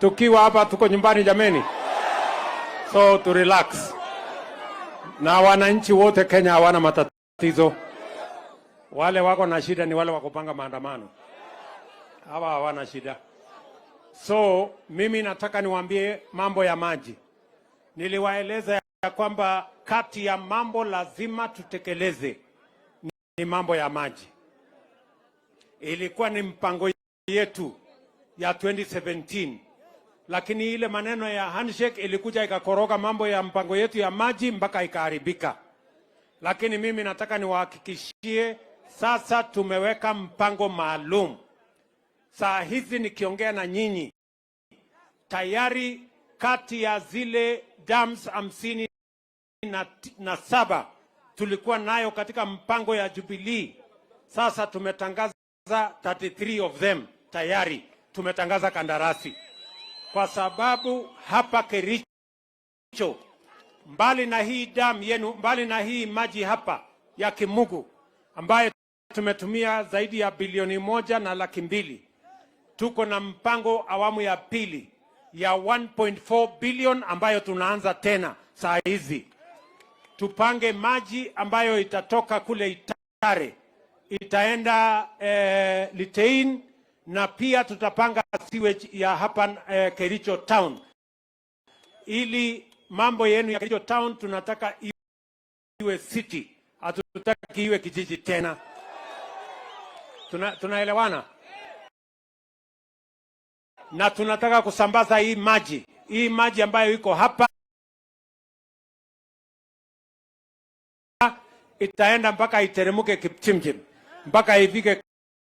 Tukiwa hapa tuko nyumbani jameni, so to relax. Na wananchi wote Kenya hawana matatizo. Wale wako na shida ni wale wa kupanga maandamano, hawa hawana shida. So mimi nataka niwaambie mambo ya maji. Niliwaeleza ya kwamba kati ya mambo lazima tutekeleze ni mambo ya maji. Ilikuwa ni mpango yetu ya 2017, lakini ile maneno ya handshake ilikuja ikakoroga mambo ya mpango yetu ya maji mpaka ikaharibika. Lakini mimi nataka niwahakikishie sasa tumeweka mpango maalum. Saa hizi nikiongea na nyinyi tayari kati ya zile dams 57 tulikuwa nayo katika mpango ya Jubilee, sasa tumetangaza 33 of them tayari tumetangaza kandarasi, kwa sababu hapa Kericho, mbali na hii dam yenu, mbali na hii maji hapa ya Kimugu ambayo tumetumia zaidi ya 1.2 bilioni, tuko na mpango awamu ya pili ya 1.4 billion ambayo tunaanza tena saa hizi. Tupange maji ambayo itatoka kule Itare itaenda Litein na pia tutapanga sewage ya hapa Kericho town, ili mambo yenu ya Kericho town tunataka iwe city, hatutaki iwe kijiji tena. Tunaelewana? Na tunataka kusambaza hii maji, hii maji ambayo iko hapa itaenda mpaka iteremuke Kipchimchim, mpaka ifike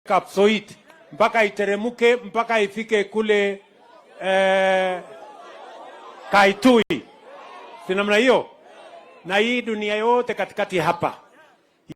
Kapsoit, mpaka iteremuke mpaka ifike kule Kaitui, si namna hiyo? Na hii dunia yote katikati hapa.